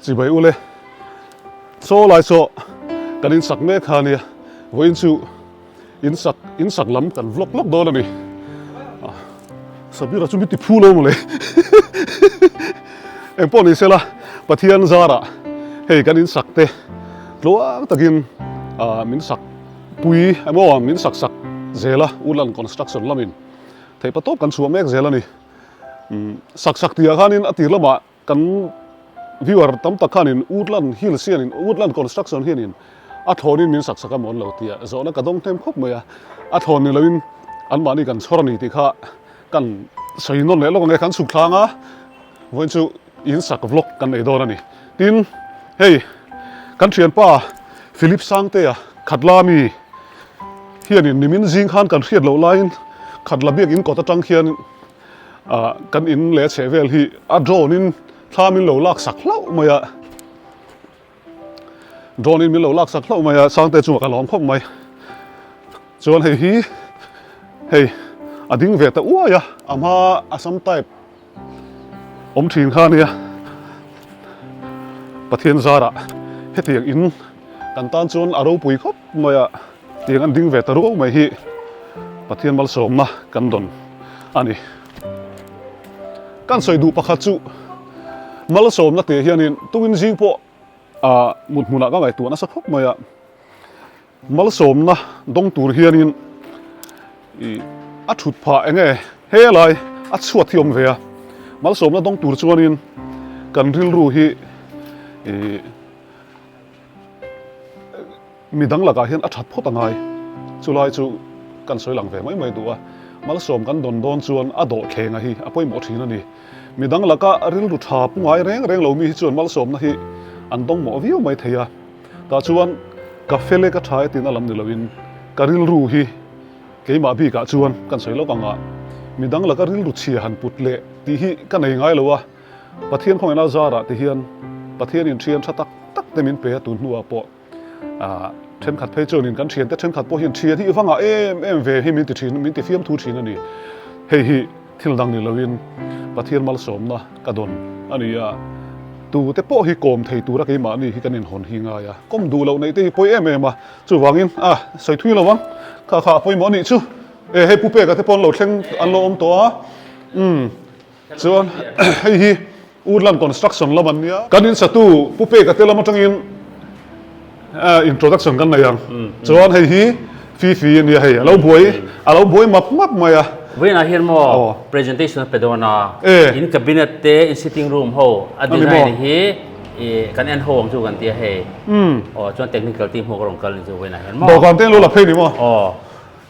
Chibai ule. Chaw lai chaw kan in sak mek kha ania. Vawiin chu in sak in sak lam kan vlog lawk dawn a ni. Sabira chu mi ti phu lo mawle. Eng pawh ni sela Pathian zarah hei kan in sak te tluang takin min sak pui emaw min sak sak zel a Woodland Construction lamin theihpa tawp kan chhuah mek zel a ni. Sak sak tihah khanin a tir lamah Kan viewer tam tak khanin Woodland Hills hianin Woodland Construction hianin a thlawnin min sak sak a mawn lo tia zawhna ka dawng hnem khawp mai a, a thlawn ni loin anmahni kan chhawr a ni tih kha kan sawi nawn leh lawk ang e, kan chhuk thlang a, vawiin chu in sak vlog kan nei dawn a ni. Tin, hei kan thianpa Philip Sangtea Khatla mi hianin nimin zing khan kan hriat loh laiin Khatla biak in kawt atang khian Ah kan in leh a chheh vel hi a drone in thla min lo lak sak hlauh mai a, drone in min lo lak sak hlauh mai a Sangte chungah ka lawm khawp mai. Chuan hei hi hei a ding ve ta uai a, a hma Assam type awm thin kha ania Pathian zarah hetiang in kan tan chuan a ropui khawp mai a. Tiang an ding ve ta ruau mai hi Pathian malsawmna kan dawn a ni. Kan sawi duh pakhat chu malsawmna tih hianin tungin zing pawh ah mut hmunah ka ngaihtuah nasa khawp mai a. Malsawmna dawng tur hianin ih a thut phah eng nge helai a chhuat hi a awm ve a. Malsawmna dawng tur chuanin kan rilru hi ih. Mi dang lakah hian a that phawt a ngai. Chulai chu kan sawi lang ve mai mai duh a, malsawm kan dawn dawn chuan a dawhthlenga hi a pawimawh thin a ni. Mi dang laka rilru tha pu ngai reng reng lo mi hi chuan malsawmna hi an dawng mawh viau mai thei a. Tah chuan ka fel e ka tha e tiin a lam ni loin ka rilru hi keimah bikah chuan kan sawi lawk ang a, mi dang laka rilru chhia han put leh tih hi ka nei ngai lo a. Pathian khawngaihna zarah te hian Pathian in thian tha tak tak te min pe a tun hnuah pawh ah thenkhat phei chuanin kan thiante thenkhat pawh hian thian hi i va ngah em em ve hi min ti thin min ti fiam thu thin a ni. Hei hi thil dang ni loin Pathian malsawmna ka dawn a ni a, tute pawh hi kawm thei tura keimahni hi kan inhawn hi ngai a, kawm duh loh neih te hi pawi em em a, chuvangin ah sawi thui lo ang kha kha a pawimawh a nih chu e hei Pu Peka te pawh an lo thleng an lo awm tawh a umm. Chuan hei hi Woodland Construction lam an nia. Kan insatu Pu Peka te lam atangin introduction kan nei ang. Chuan hei hi Fifi a nia hei a lo buai a lo buai map map mai a. Vawiinah hian maw presentation a pe dawn a, in cabinet te in sitting room ho a design hi kan en ho ang chu kan ti a hei. Aw chuan technical team ho ka rawn kal ni chu vawiinah hian maw. Dawhkan te an lo la phei ni maw? Aw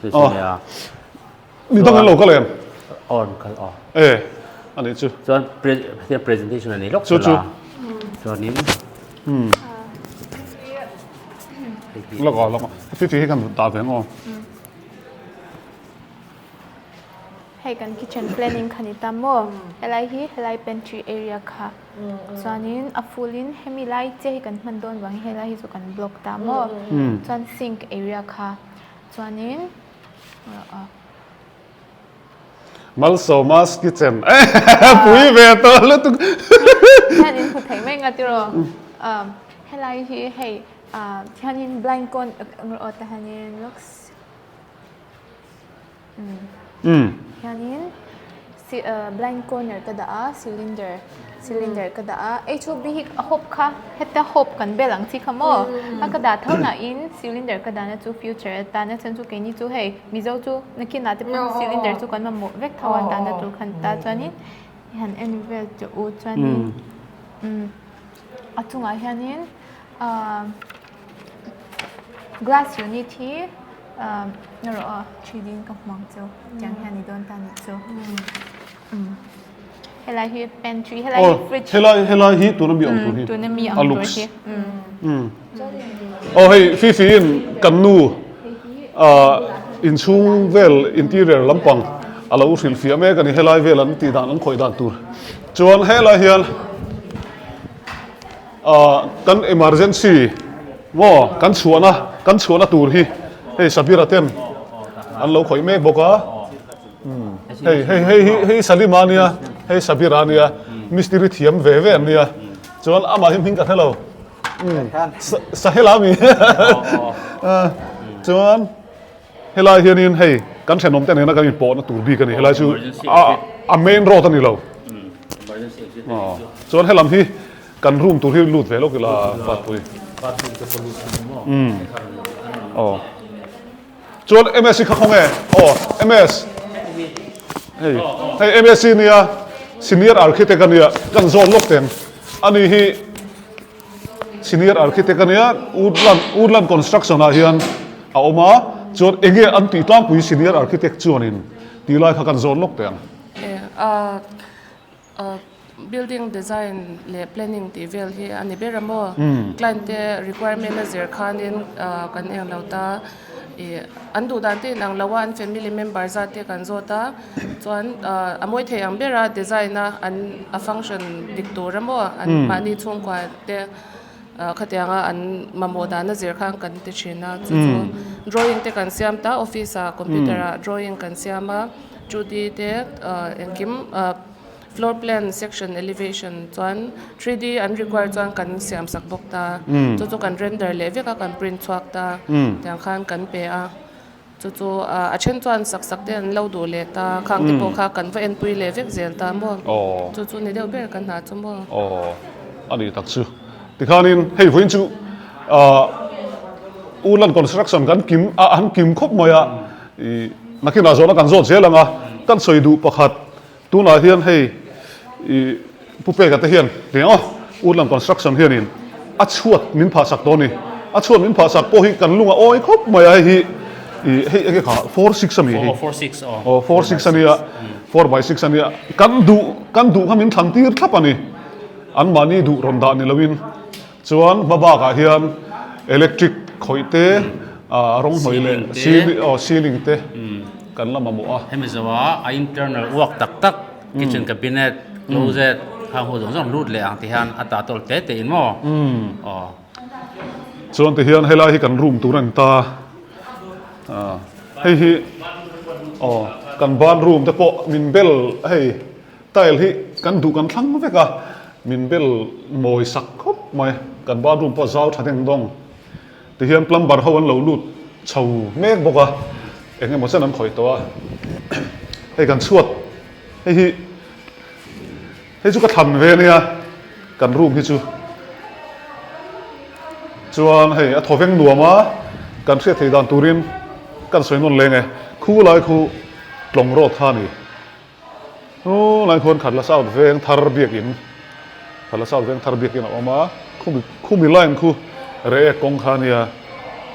chu chu nia. Mi dang an lo kal em? Aw an kal aw. E a nih chu. Chuan pre presentation a ni lawk chu chu. Chuanin um lawk aw lawk aw fifi hi kan dah ve ang aw. Hei kan kitchen planning kha ni ta maw helai hi helai pantry area kha chuanin a full in hemi lai chiah hi kan hman dawn vangin helai hi chu kan block ta maw chuan sink area kha chuanin. Malsawma's kitchen pui ve tawh lutuk. Hian in hmu thei mai nga tiraw. Helai hi hei hianin blind cone aw ta hianin looks hianin blind corner ka dah a cylinder Cylinder ka dah a, HOB hi a hawp kha heta hawp kan bel ang chi kha maw? A ka dah tho nain cylinder ka dahna chu future atan a chhan chu keini chu hei Mizo chu nakinah te pawh cylinder chu kan mamawh vek tho a dahna tur khan ta chuanin i han en vel teh u chuanin umm a chungah hianin ahh glass unit hi ahh erawh a 3D in ka hmu ang cheu tiang hian ni dawn ta a nih chu umm. Helai hi pantry, helai hi fridge. Helai helai hi tuna mi ang tur hi. Tuna mi ang tur hi. Oh hei Fifi in kan nu inchhung vel interior lampang a lo hrilh fiah mek a ni helai vel an tih dan an khawih dan tur. Chuan helai hian kan emergency maw kan chhuahna kan chhuahna tur hi hei Sabira ten an lo khawih mek bawk a. Hei hei hei hi hei Salima ania hei Sabira ania mistiri thiam ve ve an nia. Chuan amah hi hming ka hre lo. Sahela mi. Chuan helai hianin hei kan thenawm te nena kan inpawhna tur bik a ni. Helai chu a main road a ni lo. Chuan helam hi kan room tur hi lut ve lawk ila Batpui. Aw. Chuan MS hi kha khaw nge? Aw MS. Hei hei MS hi nia senior architect a nia kan zawn lawk teng. Ani hi senior architect a nia Woodland Woodland construction ah hian a awm a chuan enge an tih tlangpui senior architect chuanin tih lai kha kan zawn lawk teng. A Building design leh planning tih vel hi a ni ber a maw? Client te requirement a zir khanin kan eng lo ta ih an duh dan te inang lo a, an family member zat te kan zawt a, chuan a mawi thei ang bera design a an a function dik tur a maw an mahni chhungkua te khatianga an mamawh dan a zir khan kan ti thin a, chu chu drawing te kan siam ta office ah computer ah drawing kan siam a, 2D te engkim. Floor plan, section, elevation chuan 3D an require chuan kan siam sak bawk ta. Chu chu kan render leh vek a, kan print chhuak ta. Tiang khan kan pe a. Chu chu a then chuan sak sak te an lo duh leh ta. Khang te pawh kha kan va enpui leh vek zel ta maw. Chu chu ni deuh ber kan hna chu maw. Aw, a ni tak chu. Tikhanin hei vawiin chu Woodland Construction kan kim a, an kim khawp mai a. Nakinah zawhna kan zawt zel ang a, kan sawi duh pakhat. Tunah hian hei i Pu Peka te hian eng aw Woodland Construction hianin a chhuat min phahsak dawn ni. A chhuat min phahsak pawh hi kan lung a awi khawp mai a, hei hi i hei enge kha 46 a mi hi? Aw 46 aw. Aw 46 a nia, 4 by 6 a nia. Kan duh kan duh kha min thlan tir thlap a ni. Anmahni duh rawn dah ni loin. Chuan hma bakah hian electric khawih te, rawng hnawih leh ceiling aw ceiling te kan la mamawh a. Hemi zawha a internal uak tak tak kitchen cabinet, closet khang ho zawng zawng lut leh ang ti hian a ta tawl te te in maw aw. Chuan ti hian helai hi kan room tur a ni ta hei hi aw kan bathroom te pawh min bel hei. Tile hi kan duh kan thlang vek a, min bel mawi sak khawp mai. Kan bathroom pawh zau tha deng dawng. Tihian plumber ho an lo lut chho mek bawk a, eng emaw chen an khawih tawh a. Hei kan chhuat, hei hi hei chu ka thlan ve ania kan room hi chu. Chuan hei a thaw veng nuam a, kan hriat theih dan turin kan sawi nawn leng e. Khu lai khu tlawng rawt kha a ni. Hnung khuan Khatla South veng thar biakin Khatla South veng thar biakin a awm a, khumi khumi line khu Reiek kawng kha a nia,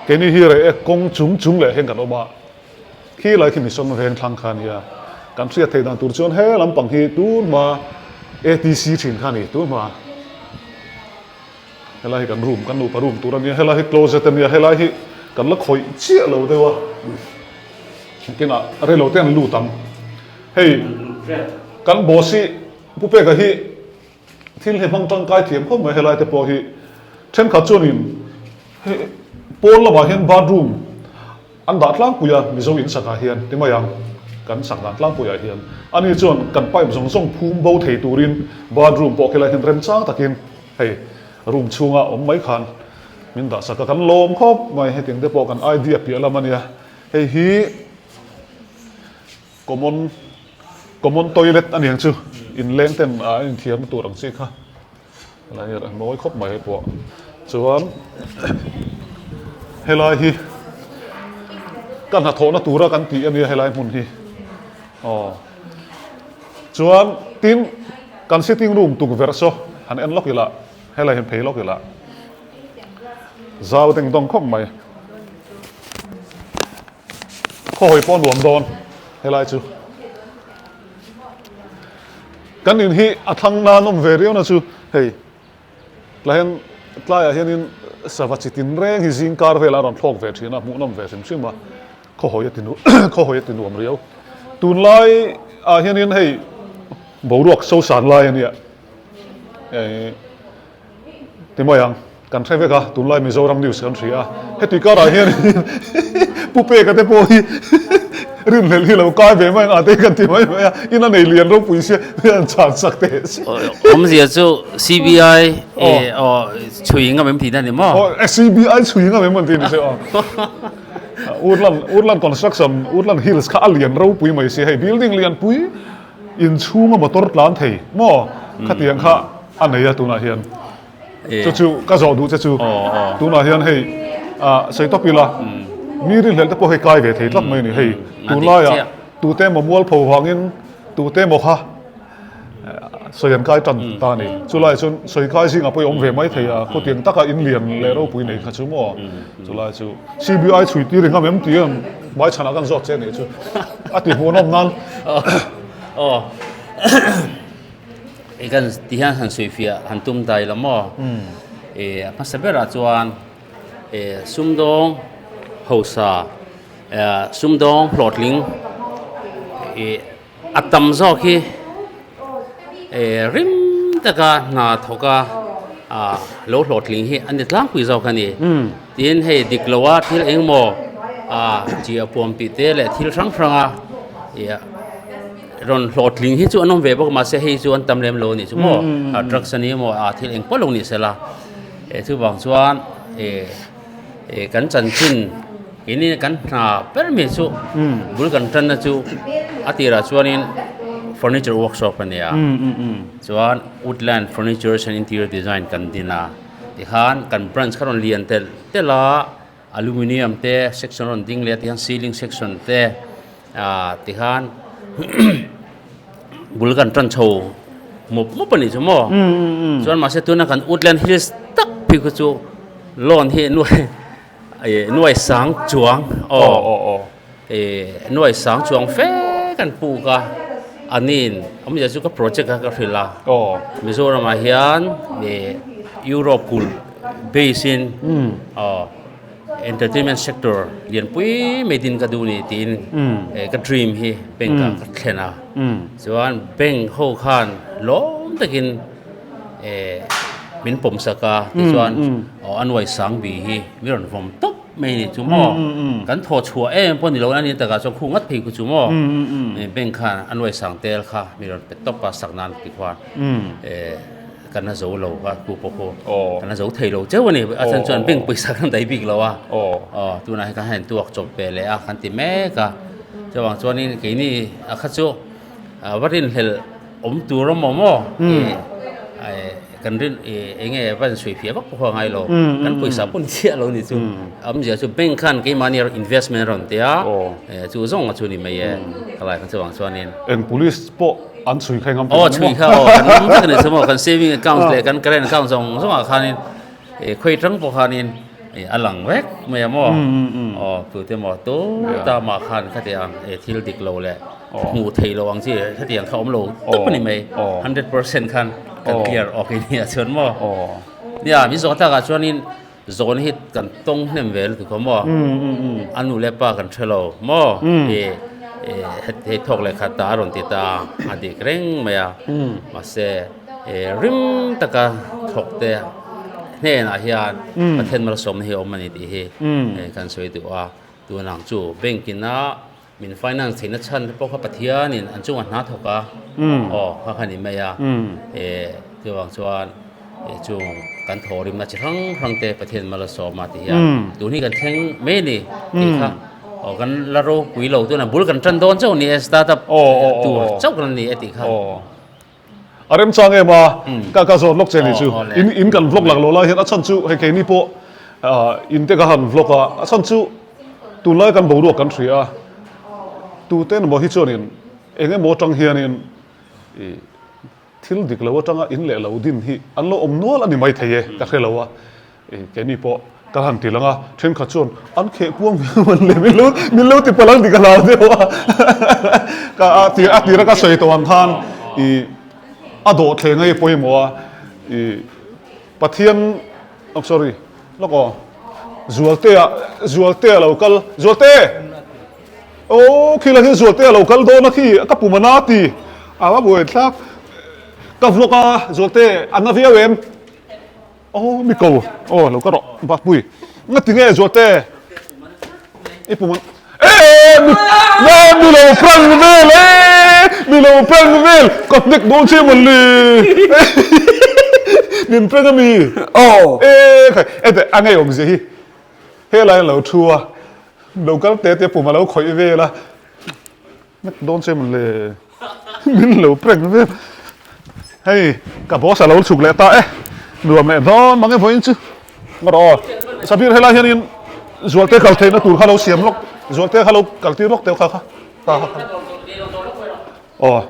keini hi Reiek kawng chung chung leh hian kan awm a, khi lai khi Mission veng thlang kha a nia, kan hriat theih dan tur chuan he lampang hi tun hma ATC thin kha a ni tun hma. Helai hi kan room kan nupa room tur a nia, helai hi closet a nia, helai hi kan la khawih chiah lo deuh a, kinah reilo te an lut ang. Hei kan boss hi Pu Peka hi thil hi hmang tangkai thiam khawp mai helai te pawh hi thenkhat chuanin hei pawn lamah hian bathroom An dah tlangpui a, Mizo in sakah hian ti mai ang, kan sak dan tlangpuiah hian ani chuan kan pipe zawng zawng phum bo thei turin bathroom pawh khilai hian remchang takin hei room chhunga awm mai khan min dah sak a, kan lawm khawp mai, hetiang te pawh kan idea piah lam a nia, hei hi common common toilet a niang chu inleng ten a inthiarna tur ang chi kha. Helai hi a mawi khawp mai hei pawh chuan helai hi ka hnathawhna tura kan tih ania helai hmun hi aw chuan tin kan sitting room tukverh saw han en lawk ila helai hian phei lawk ila zau deng dawng khawp mai khawhawi pawh nuam dawn helai chu. Kan in hi a thlang nan awm ve riau na chu hei tlai hian tlaiah hianin sava chi tin reng hi zing kar velah a rawn thlawk ve thin a hmuhnawm ve hrim hrim a khawhawi a ti nu khawhawi a ti nuam riau tunlai ah hianin hei boruak sosan lai a nia eh Ti mai ang, kan hre vek a, tunlai Mizoram news kan hria a, heti karah hian Pu Peka te pawh hi Rinhlelh hi lo kai ve mai ang a te kan ti mai mai a, in a nei lian ropui sia min han chhan sak teh si. Awmzia chu CBI aw chhui ngam em tihna a ni maw? Aw CBI chhui ngam em an ti ni se aw. Woodland Woodland Construction Woodland Hills kha a lian ropui mai sia hei building lian pui inchhunga motor tlan thei maw khatiang kha a nei a tunah hian. Chu chu ka zawh duh che chu tunah hian hei sawi tawp ila mi rinhlelh te pawh hei kai ve thei tlat mai a ni hei tunlaiah tute emaw mualpho vangin tute emaw kha sawi an kai tan ta a ni chulaiah chuan sawi kai zingah pawh i awm ve mai thei a khawtiang taka in lian leh ropui nei kha chu maw chulai chu CBI chhui tir i ngam em tih ang hmaichhanah kan zawt che nih chu a ti hmuhnawm nan. I kan ti hian han sawifiah han tum dai lo maw? I a hmasa berah chuan i sumdawng hausa sumdawng hlawhtling i a tam zawk hi i rim taka hna thawk a ah lo hlawhtling hi a ni tlangpui zawk a ni. Tin hei dik lo a thil engemaw ah chi a puam tih te leh thil hrang hrang a i Rawn hlawhtling hi chu an awm ve bawk mahse hei chu an tam lem lo a nih chu maw drugs a ni emaw ah thil eng pawh lo ni sela eh chuvang chuan eh eh kan chanchin keini kan hna ber mai chu bul kan tanna chu a tirah chuanin furniture workshop a ni a chuan woodland furnitures and interior design kan din a tikhan kan branch kha rawn lian telh telh a. Aluminium te section rawn ding leh a tihian ceiling section te ah tikhan bul kan tan chho mup mup a nih chu maw chuan mahse tuna kan woodland hills tak phei khu chu lawn hi nuai ih nuai sang chuang aw ih nuai sang chuang fe kan puk a a nin awmzia chu ka project a ka hrilh a Mizoram ah hian ih Europe kulh base in aw entertainment sector lianpui mai din ka duh ni tiin ka dream hi bank ah ka thlen a chuan bank ho khan lawm takin eh min pawm sak a tichuan aw a nuai sang bi hi mi rawn vawm tawp mai ni chu maw kan thaw chhuah em pawh ni lo a ni takah chuan khu ngat phei khu chu maw bank khan a nuai sang tel kha mi rawn pe tawp a sak nan tikhuan eh. Kan la zo lo a ku pawh khu kan la zo thei lo cheu a ni a chhan chuan bank pawisa kan daih bik lo a aw tunah hian kan han tuak chawp ve leh a kan ti mek a chuvang chuanin keini a kha chu va rinhlelh awm tur a maw maw kan rin eng nge va insawi fiah vak pawh a ngai lo kan pawisa pawh ni chiah lo ni chu awmzia chu bank khan keimahni investment a rawn ti a chu zawng a chu ni mai e helai kha chuvang chuanin. Eng police pawh An chhui kha engam Aw chhui kha aw kan ngam vek a ni chu maw kan saving account leh kan current account zawng zawng ah khanin eh khawi tang pawh khanin eh a lang vek mai a maw aw tute maw tu ta mah khan khatiang eh thil dik lo leh hmuh theih loh ang chi khatiang kha awm lo tawp a ni mai 100% khan kan clear awk in nia chuan maw nia min zawh takah chuanin Zawn hi kan tawng hnem ve lutuk a maw? A nu leh pa kan hre lo maw? I hei thawk leh khat ta a rawn ti ta a dik reng mai a. Mahse rim taka thawk te hnenah hian Pathian malsawmna hi a awm a ni tih hi kan sawi duh a. Tunang chu bank ina Min finance theihna chhan te pawh kha Pathianin an chungah hna thawk a, aw kha kha ni mai a, e chuvang chuan e chung kan thawhrimna chi hrang hrang te Pathian mal a sawm a ti hian tun hi kan thleng mai a ni tih kha aw kan la ropui lo tuna bul kan tan dawn chauh a ni e startup tur chauh kan ni e tih kha. A remchang em a, ka ka zawt lawk che ni chu. In in kan vlog lak lo lai hian a chhan chu hei keini pawh in te ka han vlog a, a chhan chu tunlai kan boruak kan hria a, tute emaw hi chuanin eng emaw atang hianin ih thil dik lo atanga in leh lo din hi an lo awm nual a ni maithei e ka hre lo a. Keini pawh ka han ti lang a, thenkhat chuan an kheh kuang viau an le, min lo min lo ti palh ang tih ka hlau deuh a, ka a tir a tira ka sawi tawh ang khan ih a dawhthleng a hi pawimawh a, ih Pathian oh sorry lawk aw Zualtea Zualtea lo kal Zualte aw khilai hian Zualtea lo kal dawn a khi ka pum a na ti a va buaithlak ka vlog a Zualte a na viau em. Aw mi ko aw lo ka rawh bak pui nga ti nge zualte i pum an E mi mi lo prank vel e mi lo prank vel ka hnek dawn che mawn le min prank a mi Aw. E khai ete a ngei awmzia hi helai an lo thu a lo kal te te pum a lo khawih vel a Nek dawn che mawn le. Min lo prank vel. Hei ka boss a lo chhuk leh ta e. Nuam leh dawn mang e vawiin chu. Ngaw rawh aw. Sabir helai hianin Zualte kal theihna tur kha lo siam lawk. Zualte kha lo kal tir lawk teuh kha kha. Ta kha kha. Aw.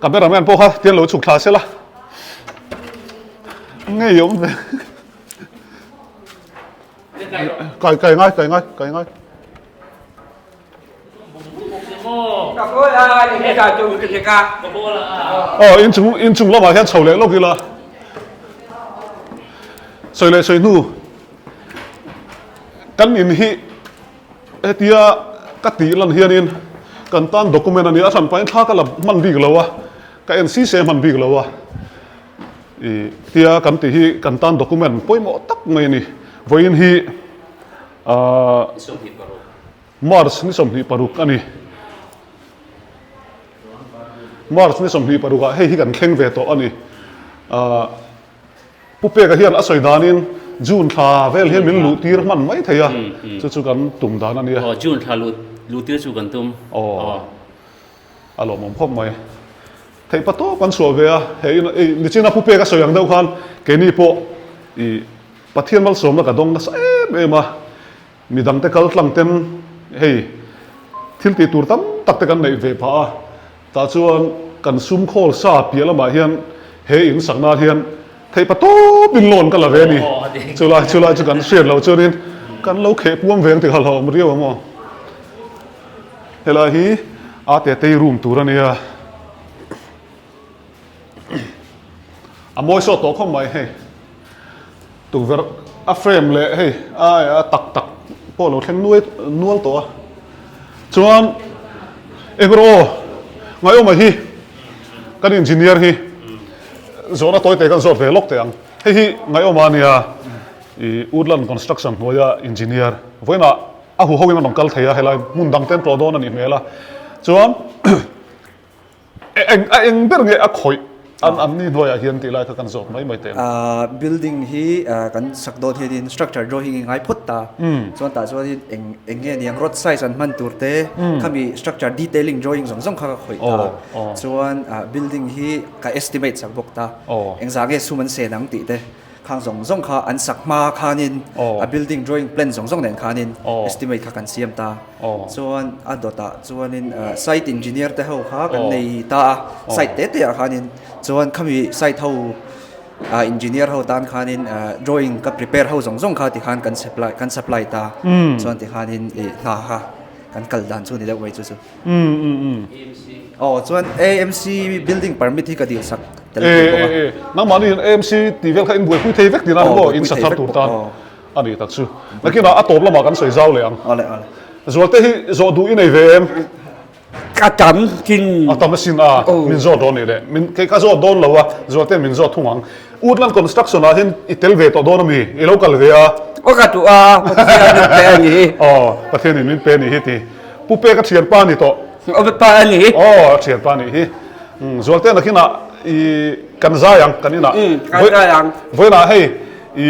Cameraman pawh kha tian lo chhuk thla sela. Ngei awm ve. Kai kai ngai kai ngai kai ngai. Aw inchung inchung lamah hian chho leh lawk ila sawi leh sawi hnu kan in hi hetia ka tih lan hianin kan tan document a nia a hran pahin thla ka la hman bik lo a ka en si se hman bik lo a ih tia kan tih hi kan tan document pawimawh tak mai a ni vawiin hi ahh March ni 26 a ni. March ni 26 ah hei hi kan thleng ve tawh a ni. Ahh Pu Peka hian a sawi danin June thla vel hian min luh tir hman mai thei a, chu chu kan tum dan a nia. Aw June thla luh luh tir chu kan tum. Aw a lawmawm khawp mai. Theih pa tawp kan chhuah ve a, hei nichina Pu Peka sawi ang deuh khan keini pawh ih Pathian malsawmna ka dawng nasa em em a. Midangte kal tlang ten hei thil tih tur tam tak te kan neih ve phah a, tah chuan kan sum khawl sa piah lamah hian he in sak nan hian theih pa tawp in loan ka la ve a ni. Chulai chulai chu kan hriat loh chuanin kan lo kheh puam ve ang tih kha hlauhawm riau ang aw. Helai hi a tetei room tur a nia. A mawi sawt tawh khawp mai hei. Tukverh a frame leh hei a tak tak pawh lo thleng nuai nual tawh a. Chuan eng rawh aw Ngaiawma hi kan engineer hi zawhna tawi te kan zawt ve lawk teh ang. Hei hi Ngaiawma a nia ih Woodland Construction hnuaia engineer vawiinah a huho in a rawn kal thei a helai hmun dang te an tlawh dawn a nih hmel a. Chuan Eng a eng ber nge a khawih an an ni hnuaiah hian tih lai kha kan zawt mai mai teh ang. Building hi kan sak dawn hianin structure drawing hi ngai phawt ta. Chuan tah chuanin eng eng nge niang rod size an hman tur te khami structure detailing drawing zawng zawng kha ka khawih ta. Chuan building hi ka estimate sak bawk ta. Engzah nge sum an sen ang tih te. Khang zawng zawng kha an sak hma khanin a building drawing plan zawng zawng nen khanin estimate kha kan siam ta. Chuan a dawtah chuanin site engineer te ho kha kan nei ta a, site te te ah khanin chuan khami site ho engineer ho tan khanin drawing ka prepare ho zawng zawng kha tikhan kan supply kan supply ta. Chuan tikhanin ih hna kha kan kal dan chu ni deuh mai chu chu. Aw chuan AMC building permit hi ka dil sak tel thei bawk a. E e e nangmahni hian AMC tih vel kha in buaipui thei vek tina maw in sa thar tur tan a ni tak chu. Nakinah a tawp lamah kan sawi zau leh ang. Awle awle. Zualte hi zawh duh i nei ve em? Ka tam chin. A tam asin a, min zawt dawn nih le. Min kei ka zawt dawn lo a, Zualte min zawt thung ang. Woodland Construction ah hian i tel ve tawh dawn a mi? I lo kal ve a. Aw ka duh a, Pathian min pe a ni. Aw, Pathian in min pe a nih hi ti. Pu Peka thianpa a ni tawh. Aw pa a ni. Aw, a thianpa a nih hi. Zualte nakinah i kan zai ang, kan inah. Kan zai ang. Vawiinah hei i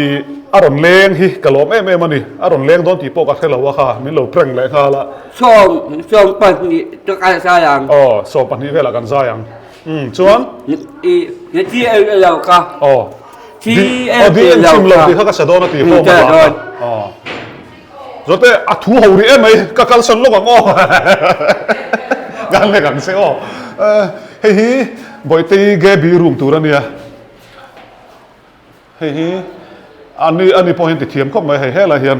a rawn leng hi ka lawm em em a ni. A rawn leng dawn tih pawh ka hre lo a kha, min lo prank leh nghal a. Sawm, 12 chu kan zai ang. Aw, 12 velah kan zai ang. Chuan. I ti el lo ka. Aw. Ti el lo ka. Tih kha ka sa dawn a ti form a vang. Aw. Zawte a thu ho rih em mai ka kalsan lawk ang aw. Kan lek ang che aw. Hei hi Bawihte Gaby room tur a nia. Hei hi ani ani pawh hian ti thiam khawp mai hei helai hian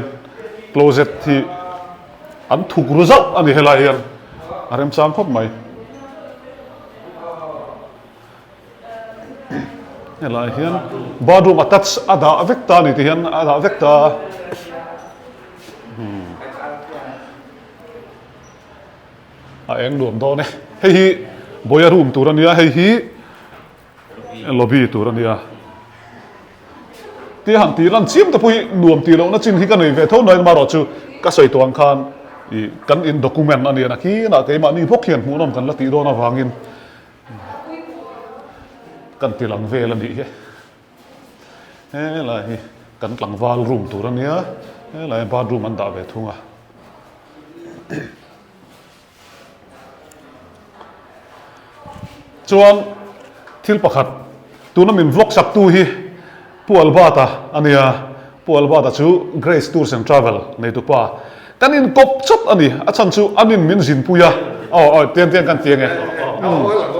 closet hi an thuk ru zauh a ni helai hian a remchang khawp mai. Helai hian bathroom attach a dah vek ta a ni ti hian a dah vek ta a. A eng nuam dawn e. Hei hi Bawia room tur a nia hei hi lobby tur a nia. Tia han tih lan chiam te pawh hi nuam tih lohna chin hi ka nei ve tho nain marawh chu ka sawi tawh ang khan. I kan in document a nia nakinah keimahni bawk hian hmuhnawm kan la tih dawn avangin kan ti lang vel a nih hi. Helai hi kan tlangval room tur a nia, helai hi bathroom an dah ve thung a. Chuan thil pakhat tuna min vlog sak tu hi Pu Albert-a a nia, Pu Albert-a chu Grace Tours and Travel neitupa kan inkawp chawt a ni, a chhan chu an in min zinpui a, aw aw tiang tiang kan ti ange,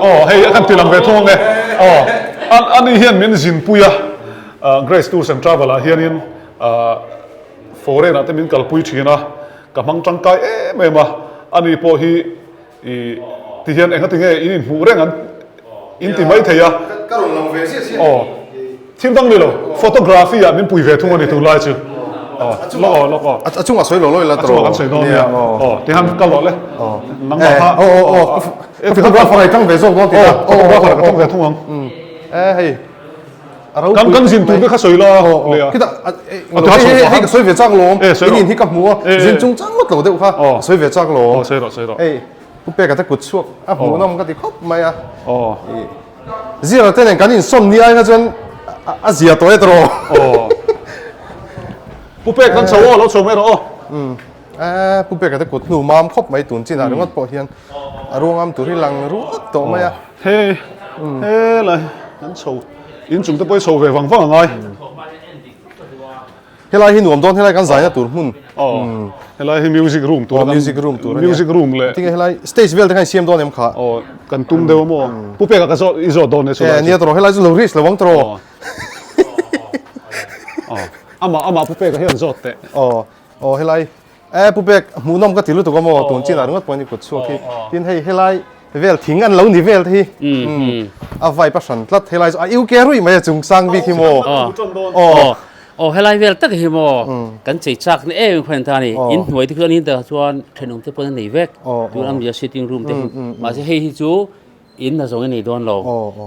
aw hei kan ti lang ve thung ange, aw ani hian min zinpui a, Grace Tours and Travel ah hianin foreign ah te min kalpui thin a, ka hmang tangkai em em a, ani pawh hi I ti hian enga tinge in inhmuh reng an in ti mai thei a. Ka rawn lang ve ziah ziah. Aw, thil dang ni lo, photography ah min pui ve thung a ni tunlai chu. Aw, lawk aw, lawk aw. A chungah sawi lo lo ila tawh. A chungah kan sawi dawn nia. Aw, tihan kal rawh le. Nangmah kha. Aw, aw, aw. Photographer ah i tang ve zawk dawn tih a. Aw, photographer ah ka tang ve thung ang. E hei. Kan kan zin tur te kha sawi la leh a. Khitah hei ka sawi ve chak lawm. In in hi ka hmu a, zin chung chang ngawt lo deuh kha ka sawi ve chak lawm. Sawi rawh sawi rawh. Hei Pu Peka te kut chhuak a hmuh nawm ka ti khawp mai a. Zira te nen kan insawn ni ai kha chuan a zia tawh e tawh. Pu Pek kan chho aw lo chho mai rawh aw. Pu Peka te kut hnu mam khawp mai tun chinah ringawt pawh hian a ruangam tur hi lang ruak tawh mai a. Hei helai kan chho inchung te pawh hi chho ve vang vang a ngai. Helai hi nuam dawn helai kan zaina tur hmun. Aw helai hi music room tur a music room tur a nia. Music room leh. Tinge helai stage vel te khan i siam dawn em kha. Aw kan tum deuh a maw. Pu Peka ka zawt i zawt dawn e chulai chu. Nia tawh helai chu lo risk lo ang tawh. Aw amah amah Pu Peka hian zawt teh. Aw Aw helai e Pu Pek hmuhnawm ka ti lutuk a maw tun chinah ringawt pawh ni kut chhuak hi tin hei helai vel thing an lo ni vel te hi a vibe a hran tlat helai chu a UK ruih mai a chung sang bik hi maw aw aw helai vel tak hi maw kan chei chak na em khan ta ni in hnuai te chuan in ta chuan thenawm te pawn an nei vek tun amia sitting room te hi mahse hei hi chu in na zawng a nei dawn lo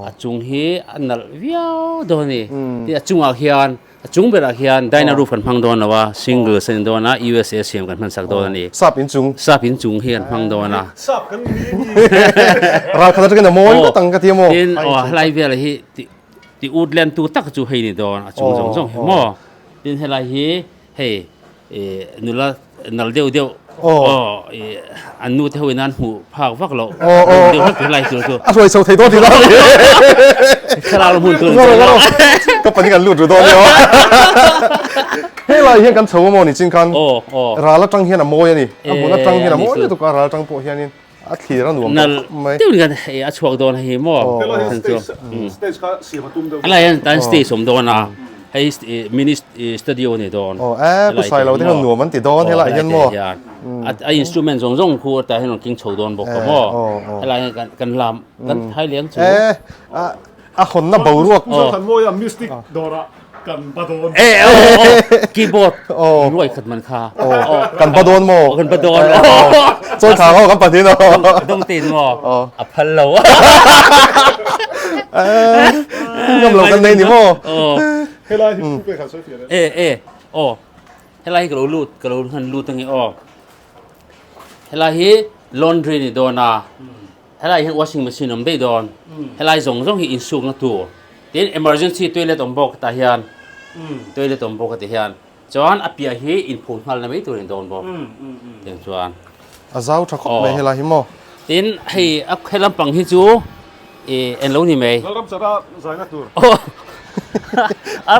a chung hi a nalh viau dawn a ni tin a chungah khian A chung berah khian Dyna roof kan hmang dawn lo a, singles a ni dawn a, USA siam kan hman sak dawn a ni. Sap in chung. Sap in chung hi kan hmang dawn a. Sap kan ni ni. Ral khat atangin a mawi ngawt ang ka ti a maw. Tin, aw helai velah hi ti ti ut lem tu tak chu hei ni dawn, a chung zawng zawng hi maw. Tin helai hi hei Ih nula nal deuh deuh aw ih an nu te ho in an hmuh phak vak loh room deuh hlek helai tur chu. A hruai chho thei dawn tih lai. Thlalak hmun tur ni dawn. Ka pahnih kan lut ru dawn nia. Helai hian kan chho a maw ni chin khan ral atang hian a mawi a ni. A hmun atang hian a mawi lutuk a ral atang pawh hianin a thlir a nuam tawh khawp mai. Nal deuhin kan a chhuak dawn hei maw. Helai hian stage stage kha siam a tum deuh. Helai hian tan stage awm dawn a. Hei mini studio a ni dawn. Aw e pu Sailo te hian nuam an ti dawn helai hian maw. A instrument zawng zawng khu tah hian rawn king chho dawn bawk a maw. Helai hian kan lam kan thai leng chu. E a hawnna boruak. Zothanmawia mystic dawrah kan ba dawn. E aw aw keyboard ruai khat man kha. Kan ba dawn maw. Kan ba dawn. Chawi thang ho kan pahnih aw. Dawngtein maw a phal lo. Ngam lo kan nei ni maw. Helai hi pu pek han sawi fiah e e aw helai hi ka lo lut ka lo han lut ange aw helai hi laundry ni dawn a helai hian washing machine awm daih dawn helai zawng zawng hi insukna tur tin emergency toilet awm bawk tah hian toilet awm bawk a ti hian chuan a piah hi inphum nghal na mai tur a ni dawn bawk tiang chuan a zau tha khawp mai helai hi maw tin hei a he lampang hi chu ih eng lo ni mai Lalram chara zaina tur